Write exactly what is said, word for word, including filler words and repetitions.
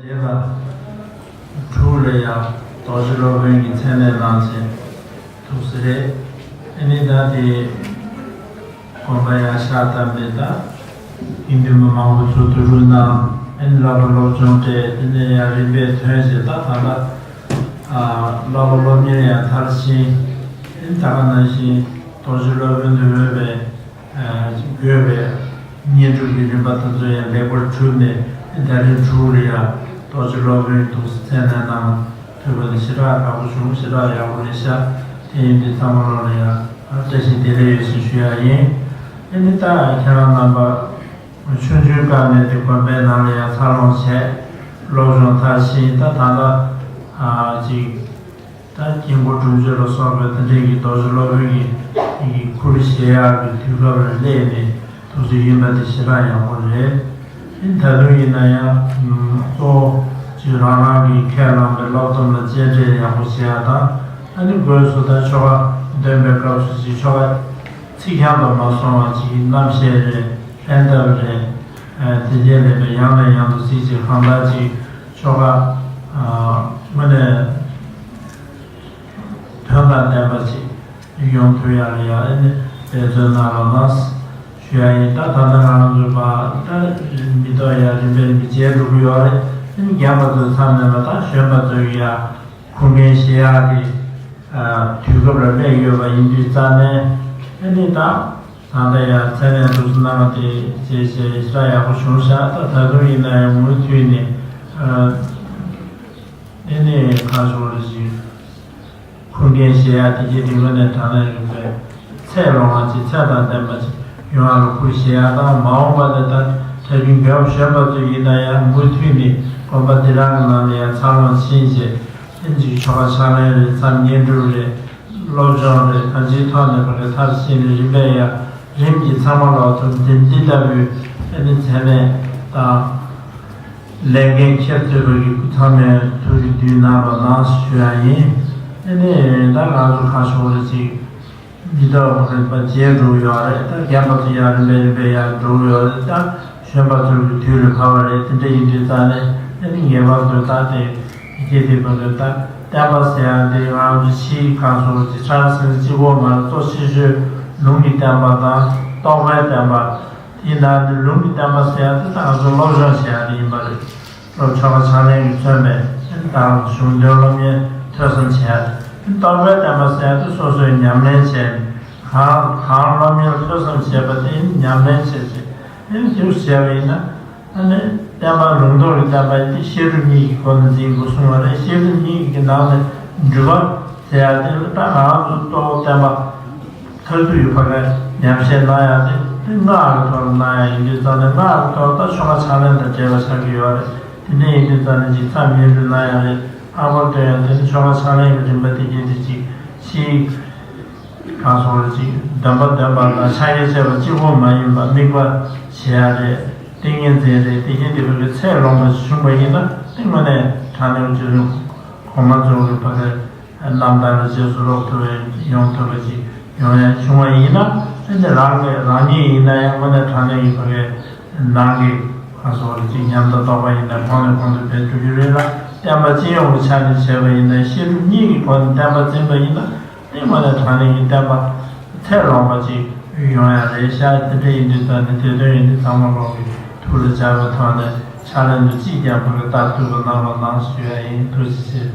དེ་ལ་དྲུག་ལ་ཡང་རྡོ་རྗེ་སློབ་དཔོན་གྱི་མཚན་གནས་གནང་བྱས་འདུག་ཟེར་རེད། ཨ་ནི་ད་དེ་དགོན་པ་ཡང་ཤར་བཏབ་ནས། ད་དགེ་འདུན་པ་མང་པོ་ཚུར་བསྡུ་རུབ་གནང་། ཨ་ནི་བསླབ་པ་སློབ་སྦྱོང་སྤྲད། དེ་ནས་ཡང་རིམ་པས་ཐོན་བྱས། ད་ད་ལྟ་ཨ་བསླབ་པ་སློབ་གཉེར་ཡང་མཐར་ཕྱིན། ཨ་ནི་ད་ག་ནང་བཞིན་རྡོ་རྗེ་སློབ་དཔོན་དུ་འོས་པའི་དགོས་པའི་བསྙེན་སྒྲུབ་ཀྱི་རིམ་པ་དེ་ཚོ་ཡང་ལེགས་པར་གྲུབ་ནས། ད་རིང་དྲུག་ལ་ཡང་རྡོ་རྗེ་སློབ་དཔོན་འདུག་སེ་མཚན་གནས་གནང་ཐུབ་པ་ནི་ཞེ་དྲག་དགའ་པོ་བྱུང་། ཞེ་དྲག་ཡག་པོ་རེད་ཤག་དེ་ཡིན་དུས་ཚང་མ་ལོ་ལ་ཡང་བཀྲ་ཤིས་བདེ་ལེགས་ཡོད་ཟེར་ཞུ་ཡག་ཡིན། ཨ་ནི་ད་ཁྱེད་རང་རྣམ་པ་ཆུང་ཆུང་སྐབས་ནས་དེ་དགོན་པའི་ནང་ལ་ཡང་འཚར་ལོངས་བྱས། སློབ་སྦྱོང་མཐར་ཕྱིན། ད་ད་ལྟ་ཨ་ཅིག་ད་དཀྱིལ་འཁོར་སྒྲུབ་མཆོད་ལ་སོགས་པའི་དེ་འདྲའི་གི་རྡོ་རྗེ་སློབ་དཔོན་གྱི་གི་ཁུར་བཞེས་ཡག་གི་དུས་སྐབས་ལ་སླེབས་ནས་འདུག་སེ་ཡིན་པ་དེ་ཞེ་དྲག་ཡག་པོ་རེད། ཨ་ནི་ད་དུང་ཡིན་ན་ཡང་གཙོ་བོ་ཅིག་རང་རང་གི་ཁས་བླངས་པའི་སློབ་སྡོམ་ལ་གཅེས་སྤྲས་ཡག་པོ་བྱེད་ཡག་དང་། ཨ་ནི་སྒོས་སུ་ད་ཆོ་ག་འདོན་པའི་སྐབས་སུ་ཅིག་ཆོ་ག་ཚིག་རྐྱང་དུ་མ་སོང་བ་ཅིག་རྣམ་བཤད་རེད། ལྷན་ཐབས་རེད། ཨ་དེ་འདྲའི་ལས་པའི་ཡང་ནས་ཡང་དུ་གཟིགས་བྱས། གང་ལྟར་ཅིག་ཆོ་ག་ཨ་དངོས་གནས་དོན་དང་ལྡན་པ་ཅིག་ཡོང་ཐུབ་ཡག་ལ་ཡང་ཨ་ནི་འབད་བརྩོན་གནང་རོགས་གནང་ཞུ་ཡག་ཡིན། ད་ད་ལྟ་ང་ཚོ་བར་ད་མི་ཐོག་ཡང་རིམ་པས་རིམ་པས་མཇལ་འགྲོ་གི་ཡོད་རེད། ཨ་ནི་རྒན་པ་ཚོའི་མཚམས་ནས་མ་ད་གཞོན་པ་ཚོ་ཡང་ཁུར་འགན་བཞེས་ཡག་གི་ཨ་དུས་སྐབས་ལ་སླེབས་ཡོད་པ་ཡིན་དུས་ཙང་ནས། ཨ་ནི་ད་ད་ལྟ་ཡང་མཚན་གནས་འདུག་སེ་གནང་བ་དེ་བྱས་བྱས་ཞེ་དྲག་ཡག་པོ་བྱུང་ཤག་ད་ད་དུང་ཡིན་ན་ཡང་མུ་མཐུད་ནས་ཨ་ཨ་ནི་གང་བྱུང་རེ་ཞིག་ཁུར་འགན་བཞེས་ཡག་དེ་གའི་རིགས་ལ་ནས་དྲང་གནས་རིག་པའི་ཚད་ལོངས་པ་ཅིག་ཚད་དང་ལྡན་པ་ཅིག་ཡོང་ཡག་ལ་ཁུར་བཞེས་ཡག་དང་། མ་འོངས་པ་ལ་ད་ད་དུང་རྒན་གཞོན་པ་ཚོ་ཡིན་ན་ཡང་མུ་མཐུད་ནས་དགོན་པ་འདི་རང་གི་ནང་ལ་ཡང་འཚར་ལོངས་ཕྱིན་བྱས། ཨ་ནི་ཅིག་ཆོ་ག་ཕྱག་ལེན་རེད་བསམ། བསྙེན་སྒྲུབ་རེད། སློབ་སྦྱོང་རེད། ད་ཅིའི་ཐོག་ནས་ཕ་གི་མཐར་ཕྱིན་ནས་རིམ་པས་ཡང་རིམ་གྱིས་ཚང་མ་ལོག་ཐུབ། འདི་འདི་ལྟ་བུའི་ཨ་ནི་མཚན་གནས་དང་ལས་འགན་འཁྱེར་ཐུབ་པའི་གི་ཚང་མས་ཐུགས་ཀྱི་འདུན་གནང་རོགས་གནང་ཞུ་ཡག་ཡིན། ཨ་ནི་ད་ང་ཚོ་ཁ་ཕྱོགས་རེ་ཅིག་མི་ཐོག་རིམ་པ་མཇལ་འགྲོ་གི་ཡོད་རེད། ད་རྒན་པ་ཚོ་ཡང་རིམ་པས་རིམ་པས་ཡར་འགྲོ་གི་ཡོད་རེད། ད་གཞོན་པ་ཚོ་གི་དུས་ལ་བབས་པ་རེད། དེ་འདྲ་ཡིན་དུས་ཙང་ནས་ཨ་ནི་ངེས་པར་དུ་ད་དེ་དེ་དེ་བར་དུ་ད་བསྟན་པ་ཟེར་ཡག་དེ་ང་ཚོ་ཕྱིའི་ཁ་སོ་ཅིག་ཆགས་ཟིན་གཅིག་པོ་མ་རེད། གཙོ་ཆེ་ཤོས་ལུང་གི་བསྟན་པ་དང་རྟོགས་པའི་བསྟན་པ། དེའི་ནང་དུ་ལུང་གི་བསྟན་པ་ཟེར་ཡག་དེ་ད་ང་ཚོ་སློབ་སྦྱོང་བྱེད་ཡག་དེ་ཡིན་པ་རེད། སློབ་ཆོ་ག་ཕྱག་ལེན་གྱིས་མཚོན་པའི་ཨ་ནི་ད་གཞུང་དོན་སློབ་གཉེར་ཐོས་བསམ་བྱེད་ཡག་དེ། རྟོགས་པའི་བསྟན་པ་ཟེར་ཡག་དེ་སོ་སོས་ཉམས་ལེན་བྱས་ནས། གང་གང་སློབ་གཉེར་ཐོས་བསམ་བྱས་པ་དེ་ཉམས་ལེན་བྱས་བྱས། ཨ་ནི་དེ་བྱས་པ་ཡིན་ན། ཨ་ནི་བསྟན་པ་ལུང་རྟོགས་ཀྱི་བསྟན་པ་ཡིན་དུས་ཤེས་རབ་གཉིས་ཀྱི་སྒོ་ནས་འཛིན་དགོས་གསུངས་པ་རེད། ཤེས་རབ་གཉིས་ཀྱི་ནང་ནས་སྒྲུབ་པ་ཟེར་ཡག་དེ་ལ་ད་ང་ཚོ་གཙོ་བོ་བསྟན་པ་མཐར་ཐུག་གི་ཕ་གིར་ཉམས་བཞེས་གནང་ཡག་དེ་དེ་སྔགས་ཀྱི་ཐོག་ལ་གནང་ཡག་ཡིན་དུས་ཙང་ནས། སྔགས་ཀྱི་ཐོག་ད་ཆོ་ག་ཕྱག་ལེན་དང་འབྲེལ་བ་ཆགས་ཀྱི་ཡོད་རེད། དེ་འདྲ་ཡིན་དུས་ཙང་ནས་ཅིག་མཚམས་བསྙེན་སྒྲུབ་གནང་ཡག་རེད། ལྷག་པར་དུ་ཡང་དེ་ནི་ཆོ་ག་ཕྱག་ལེན་གྱི་རིམ་པ་དེ་གའི་དེ་ཅིག་ཕྱིའི་གང་སོང་རེ་ཅིག་འདོན་པ་འདོན་པ་དང་ཕྱག་འཁྱེར་བཅས་པ་གཅིག་པོ་མ་ཡིན་པ། དམིགས་པ་བྱེད་ཡག་རེད། ཏིང་ངེ་འཛིན་རེད། དེ་གའི་དེ་བས་ཀྱི་ཚད་ལོངས་པ་ཞིག་བྱུང་བ་ཡིན་ན། དེ་དངོས་གནས་དྲང་གནས་ཀྱི་གོང་མ་ཚོ་གི་ཕ་གིར་རྣམ་ཐར་ལ་རྗེས་སུ་ཀློག་ཐུབ་པའི་ཡོང་ཐུབ་པ་ཅིག་ཡོང་ཡག་བྱུང་བ་ཡིན་ན། ཨ་ནི་རང་གི་རང་ཉིད་ཡིན་ན་ཡང་དངོས་གནས་དྲང་གནས་ཀྱི་ཕ་གིའི་ནང་གི་ཁ་སོགས་ལ་ཅིག་ཉམས་དང་རྟོགས་པ་ཡིན་ན་གོང་ནས་གོང་དུ་འཕེལ་འགྲོ་གི་རེད་ལ། བསྟན་པ་སྤྱི་ཡོངས་ཀྱི་ཆ་ནས་བྱས་པ་ཡིན་ན། ཤེས་རབ་གཉིས་ཀྱི་སྒོ་ནས་བསྟན་པ་འཛིན་པ་ཡིན་ན། དེ་དངོས་གནས་དྲང་གནས་ཀྱི་བསྟན་པ་ཚད་ལོངས་པ་ཅིག་ཡོང་ཡག་རེད་ཤག་དེ་འདྲ་ཡིན་དུས་ཙང་ནས་དེ་དོན་ཡིན་དུས་ཚང་མ་ལོག་གི་ཐུགས་ལ་འཇགས་པའི་ཐོག་ནས་ཕྱག་ལེན་དུ་ཅིས་ཀྱང་ཕ་གིར་བསྟར་ཐུབ་པ་གནང་རོགས་གནང་ཞུ་ཡག་ཡིན། ཐུགས་རྗེ་ཆེ།